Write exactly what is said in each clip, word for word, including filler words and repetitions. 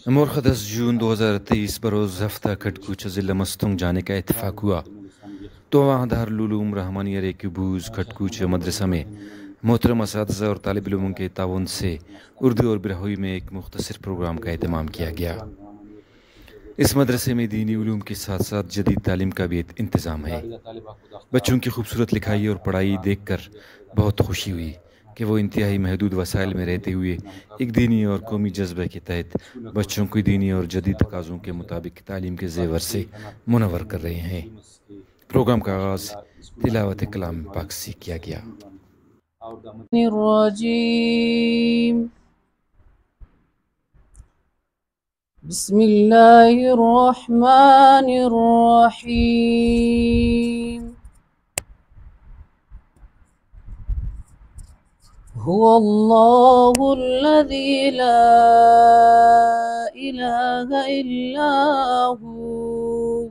مورخ دس جون دو ہزار تئیس بروز ہفتہ کھڈکوچہ ضلع مستونگ جانکا اتفاق ہوا۔ تو وہاں دارالعلوم رحمانیہ ریکبوز کھڈکوچہ مدرسہ میں محترم اساتذہ اور طالب علموں کے تعاون سے اردو اور براہوئی میں ایک مختصر پروگرام کا اہتمام کیا گیا۔ اس مدرسے میں دینی علوم کے ساتھ ساتھ جدید تعلیم کا بھی انتظام ہے۔ بچوں کی خوبصورت لکھائی اور پڑھائی دیکھ کر بہت خوشی ہوئی کہ وہ انتہائی محدود وسائل میں رہتے ہوئے ایک دینی اور قومی جذبے کے تحت بچوں کو دینی اور جدید تقاضوں کے مطابق تعلیم کے زیور سے منور کر رہے ہیں۔ پروگرام کا آغاز تلاوت کلام پاک سے کیا گیا۔ الرجيم. بسم الله الرحمن الرحيم. هو الله الذي لا إله إلا هو،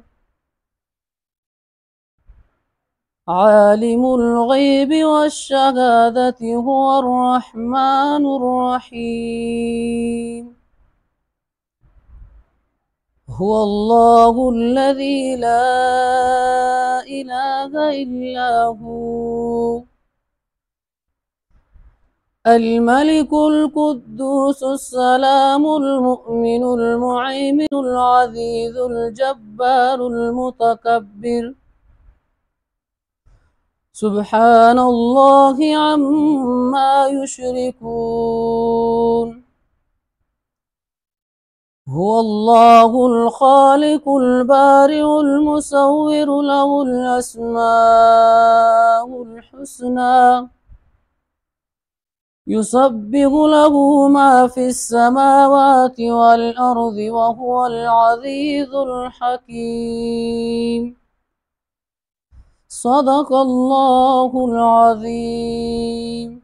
عالم الغيب والشهادة، هو الرحمن الرحيم. هو الله الذي لا إله إلا هو، الملك القدوس السلام المؤمن المهيمن العزيز الجبار المتكبر. سبحان الله عما يشركون. هو الله الخالق البارئ المصور، له الأسماء الحسنى، يسبح له ما في السماوات والأرض، وهو العزيز الحكيم. صدق الله العظيم.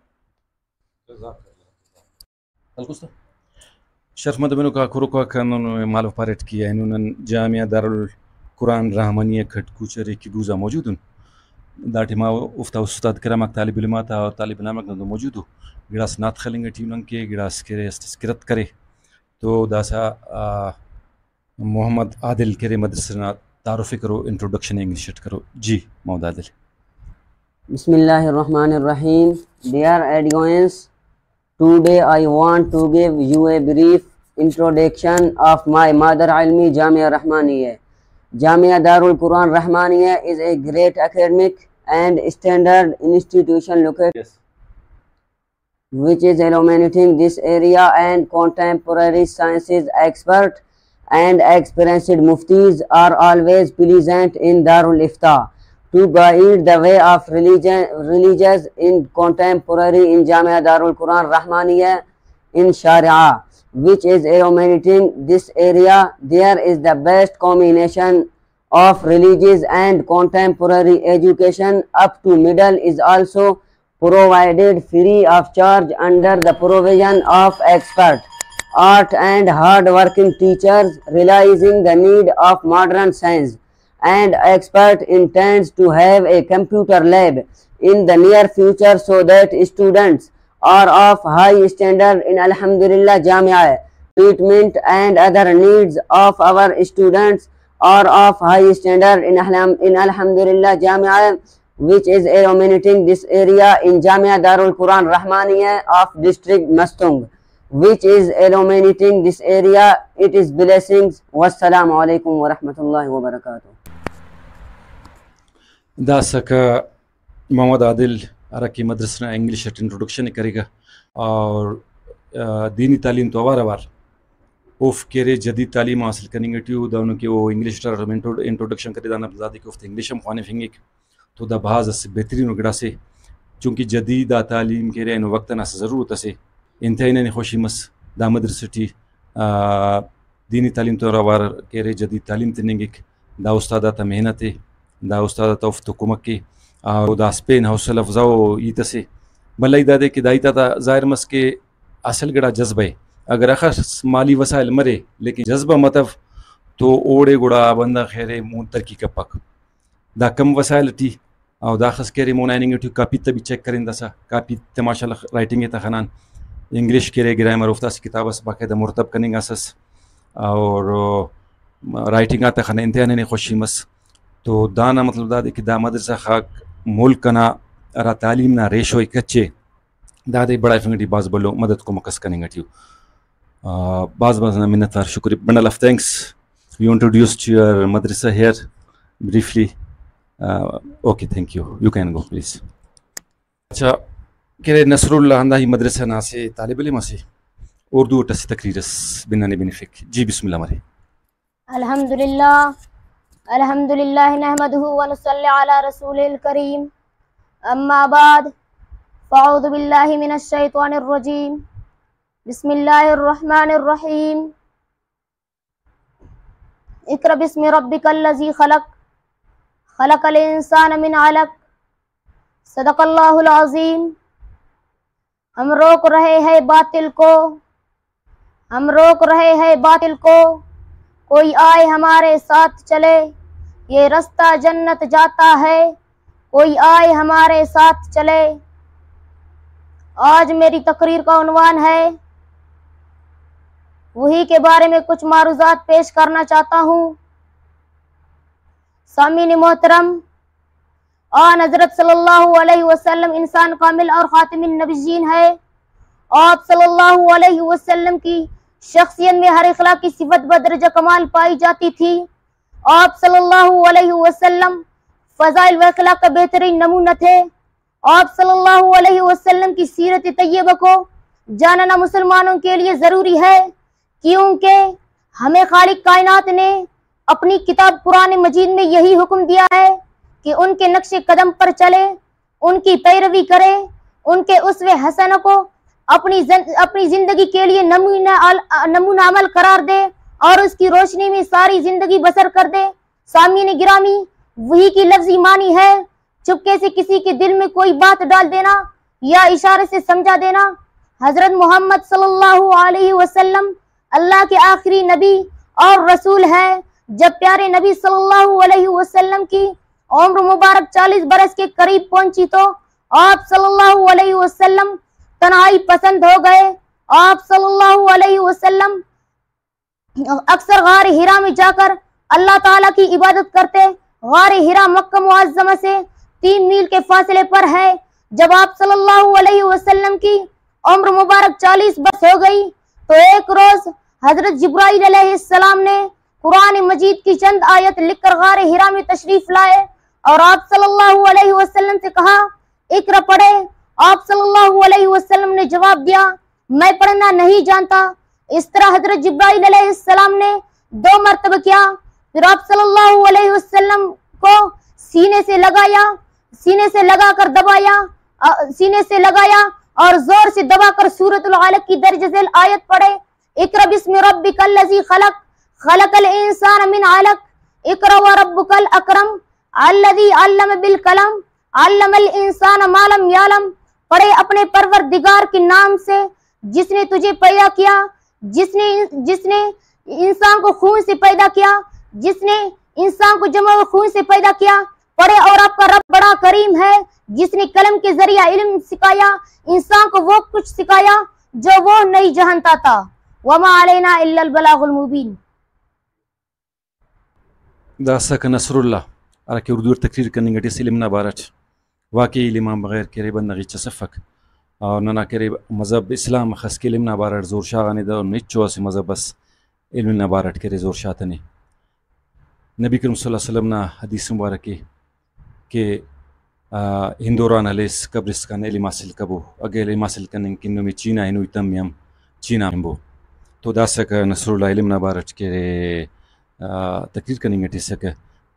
شرف مند بنوکا کروکا کنن مالو پاریٹ کہ اینو نن جامعہ دارالقرآن رحمانیہ کھڈکوچہ ریکبوزا موجود ان۔ دا ٹائما اوفتا استاد کراماک، طالب علم آتا طالب نامک نن موجود ءُ۔ گڑاس نعت خلنگ ٹی نن کے، گڑاس کہ اسٹ اسکرت کرے۔ تو داسہ، آ، محمد عادل کرے مدرسہ نا تعارف ءِ کرو، انٹروڈکشن انگلش اٹ کرو۔ جی محمد عادل۔ بسم الله الرحمن الرحيم. Dear audience, today I want to give you a brief introduction of my mother علمي جامعة رحمانية. جامعة دار القرآن رحمانية is a great academic and standard institution located which is illuminating this area and contemporary sciences expert and experienced muftis are always present in Darul Ifta to guide the way of religion, religious in contemporary in Jamia Darul Quran Rahmaniya in Sharia, which is illuminating this area. There is the best combination of religious and contemporary education up to middle is also provided free of charge under the provision of expert art and hard-working teachers, realizing the need of modern science. And expert intends to have a computer lab in the near future so that students are of high standard in Alhamdulillah Jamia. Treatment and other needs of our students are of high standard in Alham-, in Alhamdulillah Jamia, which is illuminating this area in Jamia Darul Quran Rahmaniya of district Mastung, which is illuminating this area. It is blessings. والسلام عليكم ورحمة الله وبركاته. داسکہ محمد عادل ہرا کہ مدرسہ نا انگلش اٹ انٹروڈکشن ءِ کریکہ اور، آ، دینی تعلیم تو اوار اوار اوفک کہ ارے جدید تعلیم حاصل کننگ ٹی ءُ، دہنو کہ او انگلش اٹ ہرا انٹرو-، انٹروڈکشن کرے، دانا دادے کہ اوفتے انگلش ہم خوانفنگک تو دا بھاز اسہ بہترین ءُ گڑاسے، چونکہ جدید آ تعلیم کہ ارے اینو وقت انا اسہ ضرورت اسے۔ انتہائی ننے خوشی مس دا مدرسہ ٹی، آ، دینی تعلیم تو اوار کہ ارے جدید تعلیم تننگک۔ دا استاد آتا محنت ءِ، دا استاد آتا اوفتو کمک ءِ، آ، او داسہ پین حوصلہ افزا ءُ ہیت اسے۔ بھلا ہیت دادے کہ دا ہیت آتا ظاہر مس کہ اصل گڑا جذبہ ءِ۔ اگر اخس مالی وسائل مرے لیکن جذبہ متو تو اوڑے گڑا بندغ خیر ءِ مون ترقی کپک۔ دا کم وسائل ٹی او داخس کہ ارے مون آ ہننگ ٹی کاپی تے بھی چیک کرین داسہ کاپی تے ماشاءاللہ رائٹنگ ءِ تا خنان۔ انگلش کہ ارے، گرامر، اوفتا اسہ کتاب اس باقاعدہ مرتب کننگاسس، اور رائٹنگ آتا خنا انتہا ننے خوشی مس۔ تو دانا مطلب دادے کہ دا مدرسہ غاک ملک ئنا ہرا تعلیم نا ریشو ءِ کچ ءِ، دادے بڑائفنگ ٹی بھاز بھلو مدد کمک اس کننگ ٹی ءُ۔ آ، بھاز بھاز نا منت وار، شکریہ۔ Bundle of thanks. You introduce to your madrasa here briefly. Uh, okay, thank you. You can go, please. اچھا، کہ ارے نصر اللہ ہندا ہی مدرسہ نا اسہ طالب علم اسے اردو اٹ اسہ تقریر اس بنانے بنفک۔ جی بسم اللہ مرے۔ الحمد للہ، الحمد للہ نحمدہ ونصلی علی رسولہ الکریم، اما بعد، فاعوذ باللہ من الشیطان الرجیم، بسم اللہ الرحمن الرحیم۔ اقرأ باسم ربک الذی خلق، خلق الانسان من علق، صدق اللہ العظیم۔ ہم روک رہے ہیں باطل کو، ہم روک رہے ہیں باطل کو، کوئی آئے ہمارے ساتھ چلے، یہ رستہ جنت جاتا ہے، کوئی آئے ہمارے ساتھ چلے۔ آج میری تقریر کا عنوان ہے، وحی کے بارے میں کچھ معروضات پیش کرنا چاہتا ہوں۔ سامعین محترم، آن حضرت صلی اللہ علیہ وسلم انسان کامل اور خاتم النبیین ہے۔ آپ صلی اللہ علیہ وسلم کی شخصیت میں ہر اخلاقی صفت بدرجہ کمال پائی جاتی تھی۔ آپ صلی اللہ علیہ وسلم فضائل و اخلاق کا بہترین نمونہ تھے۔ آپ صلی اللہ علیہ وسلم کی سیرت طیبہ کو جاننا مسلمانوں کے لیے ضروری ہے، کیونکہ ہمیں خالق کائنات نے اپنی کتاب قرآن مجید میں یہی حکم دیا ہے کہ ان کے نقش قدم پر چلے، ان کی پیروی کرے، ان کے اسوہ حسنہ کو اپنی زن-، اپنی زندگی کے لیے نمونہ عل-، نمونہ عمل قرار دے اور اس کی روشنی میں ساری زندگی بسر کر دے۔ سامعین گرامی، وحی کی لفظی معنی ہے چپکے سے کسی کے دل میں کوئی بات ڈال دینا یا اشارے سے سمجھا دینا۔ حضرت محمد صلی اللہ علیہ وسلم اللہ کے آخری نبی اور رسول ہیں۔ جب پیارے نبی صلی اللہ علیہ وسلم کی عمر مبارک چالیس برس کے قریب پہنچی تو آپ صلی اللہ علیہ وسلم تنہائی پسند ہو گئے۔ آپ صلی اللہ علیہ وسلم اکثر غار حرا میں جا کر اللہ تعالیٰ کی عبادت کرتے۔ غار حرا مکہ معظمہ سے تین میل کے فاصلے پر ہے۔ جب آپ صلی اللہ علیہ وسلم کی عمر مبارک چالیس برس ہو گئی تو ایک روز حضرت جبرائیل علیہ السلام نے قرآن مجید کی چند آیت لکھ کر غار حرا میں تشریف لائے اور آپ صلی اللہ علیہ وسلم سے کہا، اقرأ پڑھے۔ آپ صلی اللہ علیہ وسلم نے جواب دیا، میں پڑھنا نہیں جانتا۔ اس طرح حضرت جبرائیل علیہ السلام نے دو مرتبہ کیا، پھر آپ صلی اللہ علیہ وسلم کو سینے سے لگایا، سینے سے لگا کر دبایا، آ، سینے سے لگایا اور زور سے دبا کر سورۃ العلق کی درج ذیل آیت پڑھے، اقرأ باسم ربک الذی خلق، خلق الانسان من علق، اقرأ وربک الاکرم، الذی علم بالقلم، علم الانسان ما لم یعلم، پڑھے اپنے پروردگار کے نام سے جس نے تجھے پیدا کیا، جس نے، جس نے انسان کو خون سے پیدا کیا، جس نے انسان کو جمع خون سے پیدا کیا، پڑھے اور آپ کا رب بڑا کریم ہے جس نے قلم کے ذریعہ علم سکھایا، انسان کو وہ کچھ سکھایا جو وہ نہیں جانتا تھا۔ وما علینا الا البلاغ المبین۔ داسکہ نصر اللہ ہرا کہ اردو اٹ تقریر کننگ ٹی اس علم نا بارہ ٹی، واقعی علم آن بغیر کہ ارے بندغ ہچ اس افک۔ اور ننا کہ ارے مذہب اسلام اخس کہ علم نا بارہ ٹی زور شاغانے، دا ہچو اسہ مذہب اس علم نا بارہ ٹی کہ ارے زور شاتنے۔ نبی کریم صلی اللہ علیہ وسلم نا حدیث مبارک ءِ کہ، آ، ہندوران ہلیس قبرسکان علم حاصل کبو، اگہ علم حاصل کننگ کن نمے چین آ ہنوئی تم ہم چین آ ہنبو۔ تو داسکہ نصر اللہ علم نا بارہ ٹی کہ ارے، آ، تقریر کننگ ٹی اسکہ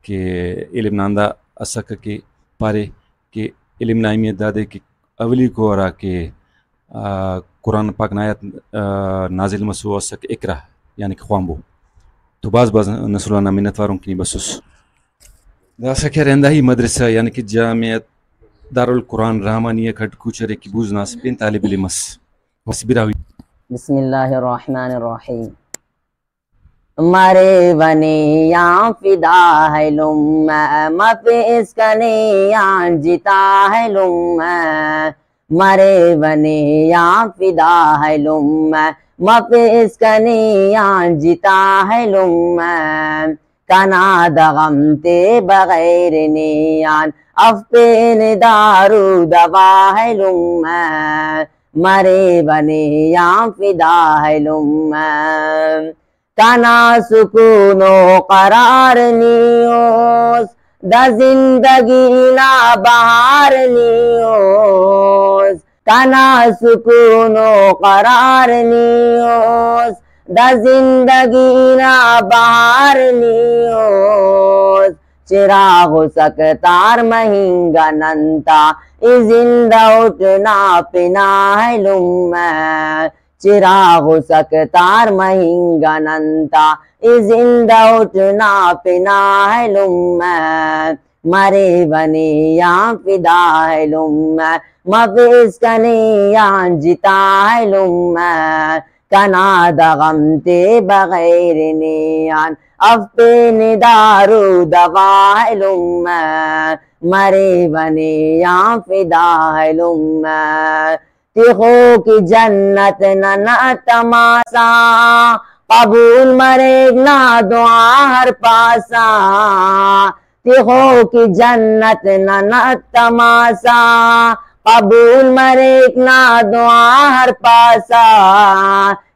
کہ علم نا ہندا اسکہ کہ پارے کہ علم نا اہمیت دادے کہ اولیکو ہرا کہ، آ، قرآن پاک نا آیات، آ، نازل مسو اسک اقرا، یعنی کہ خوانبو۔ تو بھاز بھاز نصر اللہ نا منت وار اُن کنی بسس۔ داسہ کہ ارے ہندا ہی مدرسہ یعنی کہ جامعہ دارالقرآن رحمانیہ کھڈکوچ ارے کہ بوزناس پین طالب علم اس۔ بس براہوئی۔ بسم اللہ الرحمن الرحیم۔ مریونی آن فدا ہے لمہ، مفسکنی آن جتا ہے لمہ۔ مریوہ نے آن فدا ہے لمہ، مفیس کنے آن جتا ہے لمہ۔ کنا دا غم تے بغیر نے آن اف پین دارو دوا ہے لمہ، مریوہ نے آن فدا ہے لمہ۔ کنا سکون و قرار نی اوس، دا زندگی نا بہار نی اوس۔ کنا سکون و قرار نی اوس، دا زندگی نا بہار نی اوس۔ چراغ و سکتار مہنگا ننتا، ای زندہ اٹھ نا پنا ہے لمہ۔ چراغ و سکتار مہنگا ننتا، ای زندہ اٹھ نا پنا ہے لمہ۔ مریوہ نے آن فدا ہے لمہ، مفیس کنے آن جتا ہے لمہ۔ کنا دا غم تے بغیر نے آن اف پین دارو دوا ہے لمہ، مریوہ نے آن فدا ہے لمہ۔ تخوک جنت ننا تماسا، قبول مریک نا دعا ہر پاسا۔ تخوک جنت ننا تماسا، قبول مریک نا دعا ہر پاسا۔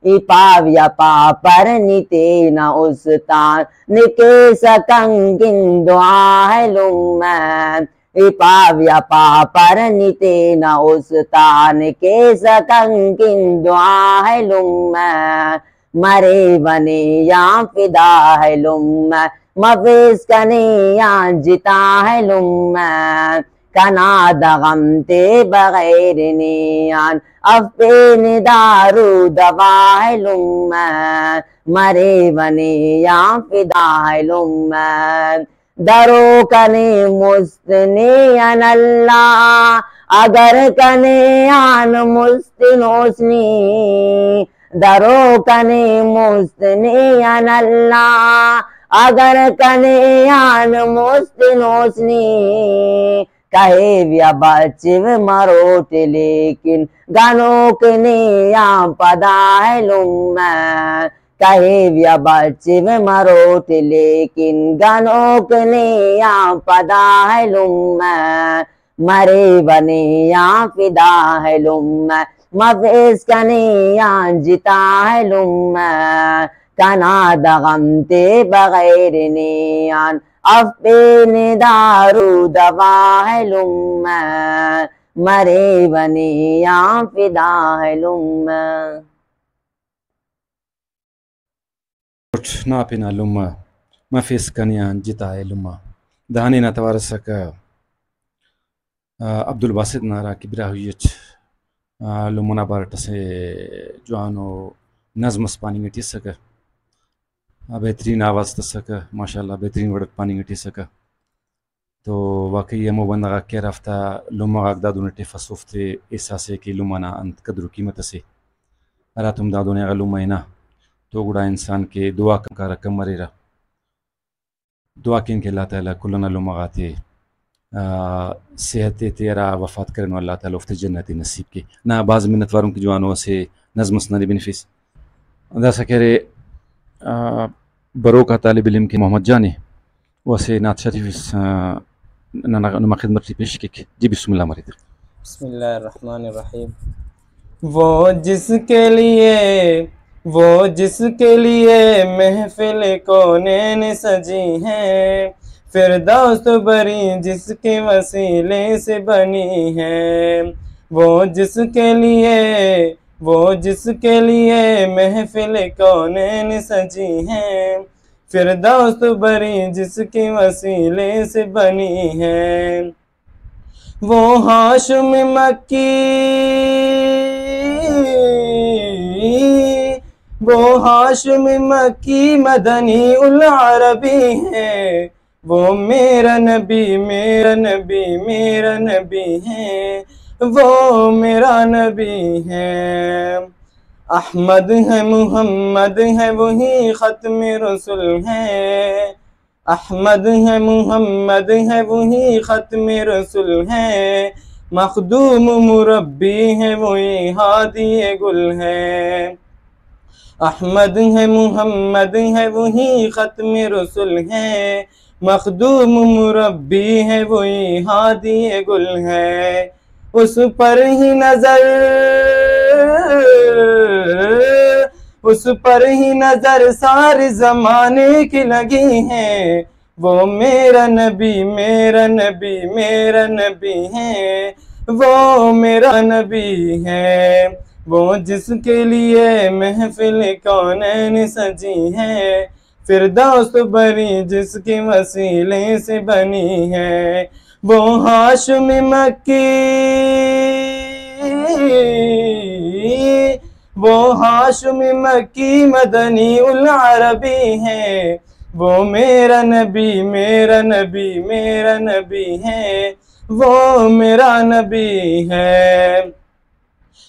ای پاویا پاپر نی تینا استان، نکیسہ کنگن دعا ہے لمہ۔ ای پاویا پاپر نی تینا استان، کیسہ کنگن دعا ہے لمہ۔ مریوہ نے آن فدا ہے لمہ، مفیس کنے آن جتا ہے لمہ۔ کنا دا غم تے بغیر نے آن اف پین دارو دوا ہے لمہ۔ مریوہ نے آن فدا ہے لمہ۔ درو کنے مست نے آن اللہ، اگر کنے آن مست نوس نی۔ درو کنے مست نے آن اللہ، اگر کنے آن مست نوس نی۔ کہیویا بچو مروٹ لیکن گنوک نے آن پدا ہے لمہ۔ کہیویا بچو مروٹ لیکن گنوک نے آن پدا ہے لمہ۔ مریوہ نے آن فدا ہے لمہ، مفیس کنے آن جتا ہے لمہ۔ کنا دا غم تے بغیر نے آن اف پین دارو دوا ہے لمہ۔ مریوہ نے آن فدا ہے لمہ۔ نا پنا لمہ، مفیس کنے آن جتا ءِ لمہ۔ دانے نا توار ئسکہ، آ، عبدالباسط نا ہراکہ براہوئی اٹ، آ، لمہ نا بارٹ اسہ جوانو نظم اس پاننگ ٹی اسکہ۔ آ، بہترین آواز تسکہ، ماشاءاللہ بہترین وڑ اٹ پاننگ ٹی اسکہ۔ تو واقعی ہمو بندغ آک کہ ہرافتا لمہ غاک دادون اٹ تفس، اوفتے احساس ءِ کہ لمہ نا انت قدر و قیمت اسے۔ ہراتم دادونے اگہ لمہ ہنا تو گڑا انسان کہ دعا کارہ کم مریرہ۔ دعا کین کہ اللہ تعالیٰ کل انا لمہ غاتے، آ، صحت ایتے ہرا وفات کرینو، اللہ تعالیٰ اوفتے جنت نصیب کے۔ نا بھاز منت وارون کہ جوانو اسہ نظم اس ننے بنفیس۔ داسہ کہ ارے، آ، بروک آ طالب علم کہ محمد جان ءِ، و اسہ نعت شریف اس، آ، ننا نما خدمت ٹی پیش کیک۔ جی بسم اللہ مرید۔ بسم اللہ الرحمن الرحیم۔ وہ جس کے لیے، وہ جس کے لیے محفل کونین سجی ہے، فردوس تو بری جس کے وسیلے سے بنی ہے۔ وہ جس کے لیے، وہ جس کے لیے محفل کونین سجی ہے، فردوس تو بری جس کے وسیلے سے بنی ہے۔ وہ ہاشم مکی، وہ ہاشم مکی مدنی العربی ہے۔ وہ میرا نبی، میرا نبی، میرا نبی ہے، وہ میرا نبی ہے۔ احمد ہے، محمد ہے، وہی ختم رسل ہے۔ احمد ہے، محمد ہے، وہی ختم رسل ہے۔ مخدوم مربی ہے، وہی ہادی گل ہے۔ احمد ہے، محمد ہے، وہی ختم رسل ہے۔ مخدوم مربی ہے، وہی ہادی گل ہے۔ اس پر ہی نظر، اس پر ہی نظر سارے زمانے کی لگی ہے۔ وہ میرا نبی، میرا نبی، میرا نبی ہے، وہ میرا نبی ہے۔ وہ جس کے لیے محفل کونین سجی ہے، فردوس بری جس کے وسیلے سے بنی ہے۔ وہ ہاشم مکی، وہ ہاشم مکی مدنی العربی ہے۔ وہ میرا نبی، میرا نبی، میرا نبی ہے، وہ میرا نبی ہے۔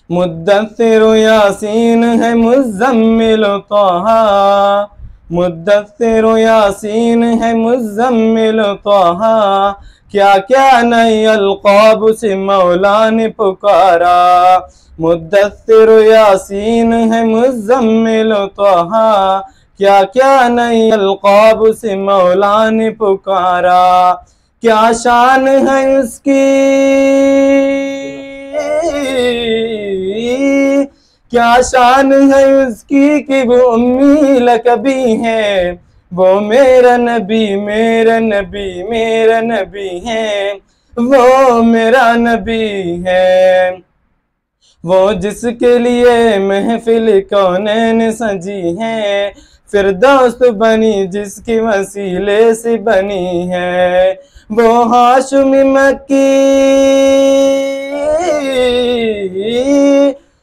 مدثر یاسین ہے، مزمل طٰہٰ، مدثر یاسین ہے، مزمل طٰہٰ، کیا کیا نئے القاب سے مولا نے پکارا۔ مدثر یاسین ہے، مزمل طٰہٰ، کیا کیا نئے القاب سے مولا نے پکارا۔ کیا شان ہے اس کی، کیا شان ہے اس کی کہ وہ امی لقبی ہے۔ وہ میرا نبی، میرا نبی، میرا نبی ہے، وہ میرا نبی ہے۔ وہ جس کے لیے محفل کونین سجی ہے، فردوس بری جس کے وسیلے سے بنی ہے۔ وہ ہاشم مکی،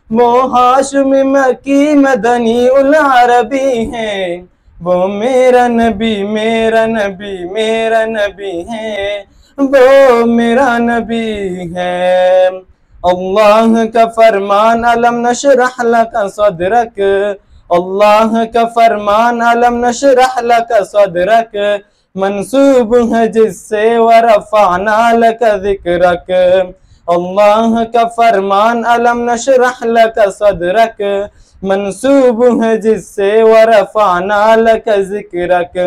وہ ہاشم مکی مدنی العربی ہے۔ وہ میرا نبی، میرا نبی، میرا نبی ہے، وہ میرا نبی ہے۔ اللہ کا فرمان الم نشرح لک صدرک، اللہ کا فرمان الم نشرح لک صدرک، منسوب ہے جس سے ورفعنا لک ذکرک۔ اللہ کا فرمان الم نشرح لک صدرک، منسوب ہے جس سے ورفعنا لک ذکرک۔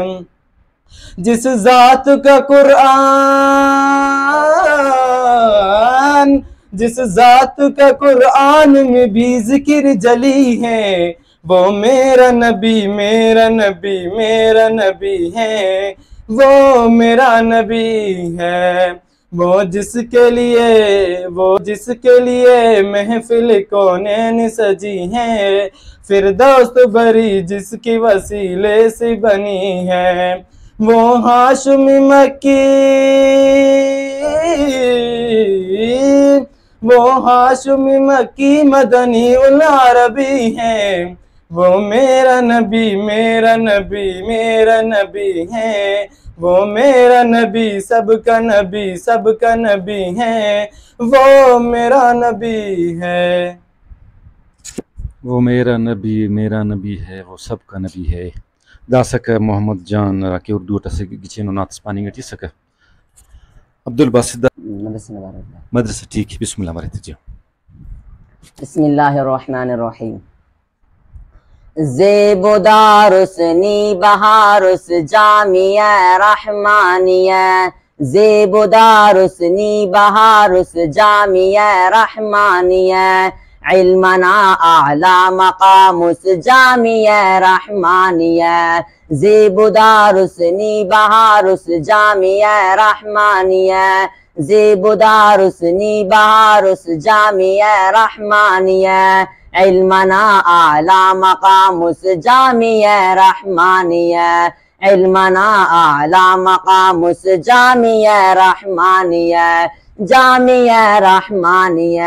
جس ذات کا قرآن، جس ذات کا قرآن میں بھی ذکر جلی ہے، وہ میرا نبی، میرا نبی، میرا نبی ہے، وہ میرا نبی ہے۔ وہ جس کے لیے، وہ جس کے لیے محفل کونین سجی ہے، فردوس بری جس کے وسیلے سے بنی ہے۔ وہ ہاشم مکی، وہ ہاشم مکی مدنی العربی ہے۔ وہ میرا نبی، میرا نبی، میرا نبی ہے۔ وہ میرا نبی، سب کا نبی، سب کا نبی ہے۔ وہ میرا نبی ہے۔ وہ میرا نبی، میرا نبی ہے، وہ سب کا نبی ہے۔ داسکہ محمد جان ہراکہ اردو اٹ اسہ گچینو نعت اس پاننگ اٹی اسکہ۔ عبدالباسط دا۔ مدرسہ نا بارو۔ مدرسہ، ٹھیک، بسم اللہ مریتہ جی۔ بسم اللہ الرحمن الرحیم۔ زیب و دارس نی بہارس جامعہ رحمانیہ، زیب و دارس نی بہارس جامعہ رحمانیہ، علمنا اعلی مقامس جامعہ رحمانیہ، زیب و دارس نی بہارس جامعہ رحمانیہ، زیب و دارس نی بہارس جامعہ رحمانیہ، علمنا اعلی مقامس جامعہ رحمانیہ، علمنا اعلی مقامس جامعہ رحمانیہ، جامعہ رحمانیہ۔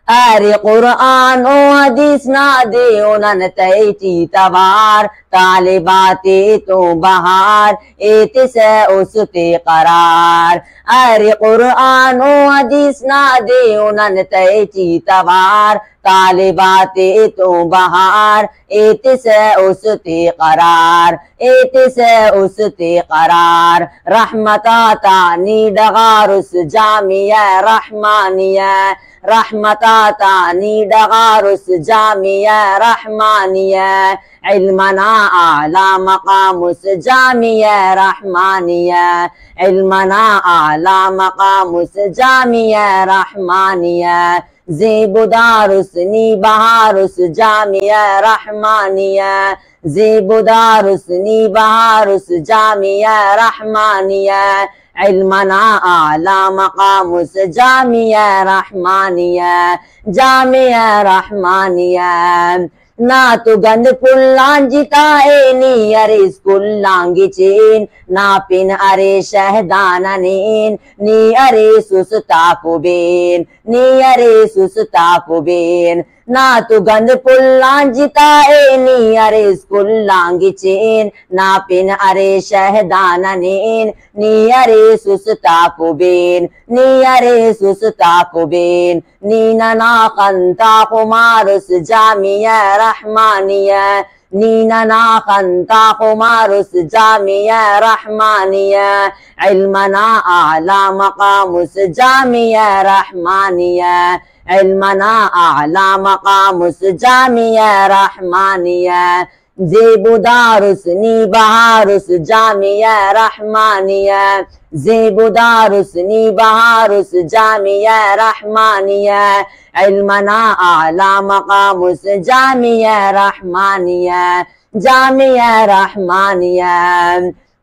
ارے قرآن و حدیث نا دیو نن تہٹی توار، طالب آتے تو بہار، ایتسہ است تے قرار۔ ارے قرآن و حدیث نا دے و نن تیٹی توار، طالب آتے تو بہار ایتسہ است تے قرار، ایتسہ است تے قرار۔ رحمت آتا نی ڈغار اس جامعہ رحمانیہ، رحمت آتا نی ڈغار اس جامعہ رحمانیہ، علم انا اعلیٰ مقام اس جامعہ رحمانیہ، علم انا اعلیٰ مقام اس جامعہ رحمانیہ۔ زیب و دار اس نی بہار اس جامعہ رحمانیہ، زیب و دار اس نی بہار اس جامعہ رحمانیہ، علم انا اعلیٰ مقام اس جامعہ رحمانیہ، جامعہ رحمانیہ۔ نا تو گند پھل آن جتا ءِ، نی ارے اسکول آن گچین، نا پن ارے شہدان نین، نی ارے سستا کبین، نی ارے سستا کبین۔ نا تو گند پھل آن جتا ءِ، نی ارے اسکول آن گچین، نا پن ارے شہدان نین، نی ارے سستا کبین، نی ارے سستا کبین۔ نی ننا خن تا خمار اس جامعہ رحمانیہ، نی ننا خن تا خمار اس جامعہ رحمانیہ، علم انا اعلیٰ مقام اس جامعہ رحمانیہ، علم انا اعلیٰ مقام اس جامعہ رحمانیہ۔ زیب و دار اس نی بہار اس جامعہ رحمانیہ، زیب و دار اس نی بہار اس جامعہ رحمانیہ، علم انا اعلیٰ مقام اس جامعہ رحمانیہ، جامعہ رحمانیہ۔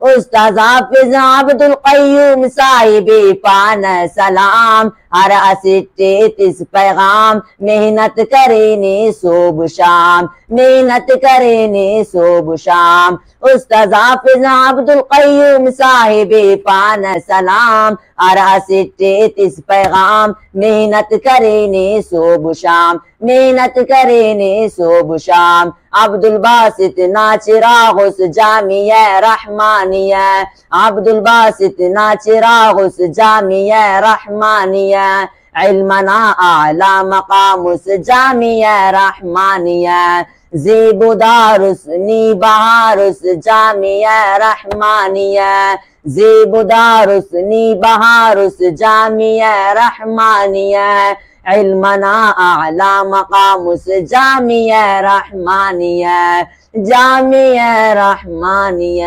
استاد حافظ عبدالقیوم صاحب پانہ سلام، ہر اسٹ ءِ تس پیغام، محنت کرینے صبح شام، محنت کرینے صبح شام۔ استاد حافظ عبدالقیوم صاحب پانہ سلام، ہر اسٹ ءِ تس پیغام، محنت کرینے صبح شام، محنت کرینے صبح شام۔ عبدالباسط نا چراغ اس جامعہ رحمانیہ، عبدالباسط نا چراغ اس جامعہ رحمانیہ، علم انا اعلیٰ مقام اس جامعہ رحمانیہ۔ زیب و دار اس نی بہار اس جامعہ رحمانیہ، زیب و دار اس نی بہار اس جامعہ رحمانیہ، علم انا اعلیٰ مقام اس جامعہ رحمانیہ، جامعہ رحمانیہ۔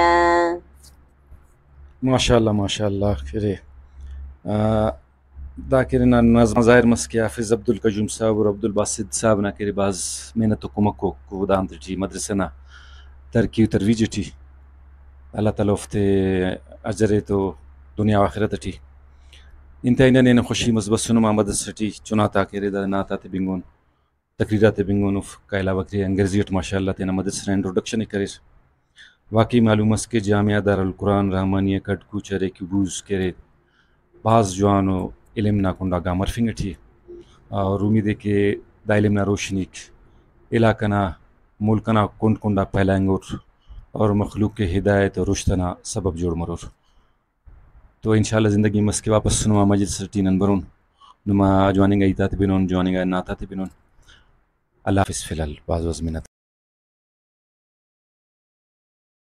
ماشاءاللہ، ماشاءاللہ کرے۔ آ، دا کہ ننا نظم ظاہر مس کہ حافظ عبدالقیوم صاحب اور عبدالباسط صاحب نا کہ بھاز محنت و کمک و، و دانتے ٹی مدرسہ نا ترقی و ترویج ٹی اللہ تعالیٰ اوفتے اجر ایتو دنیا و آخرت ٹی۔ انتہائی ننے خوشی مس بسنو ما مدرسہ ٹی چنا تا کہ دا نعت آتے بنگن۔ تقریر آتے بنگن، اوفتا علاوہ کہ انگریزی اٹ ماشاءاللہ تینا مدرسہ نا انٹروڈکشن ءِ کریر۔ واقعی معلوم مس کہ جامعہ دارالقرآن رحمانیہ کھڈ کوچہ ارے کہ بوز کہ ارے بھاز جوانو علم نا کنڈا گام ہرفنگ ٹی ءِ، اور امید ءِ کہ دا علم نا روشنیک علاقہ نا، ملک ئنا کنڈ کنڈ آ پھیلائنگور اور مخلوق ءِ ہدایت و رشد ئنا سبب جوڑ مرور۔ تو انشاءاللہ زندگی مس کہ واپس نما مجلس ٹی نن برون، نما جواننگا ہیتاتے بنون، جواننگا نعتاتے بنون۔ اللہ حافظ، فی الحال بھاز بھاز منت۔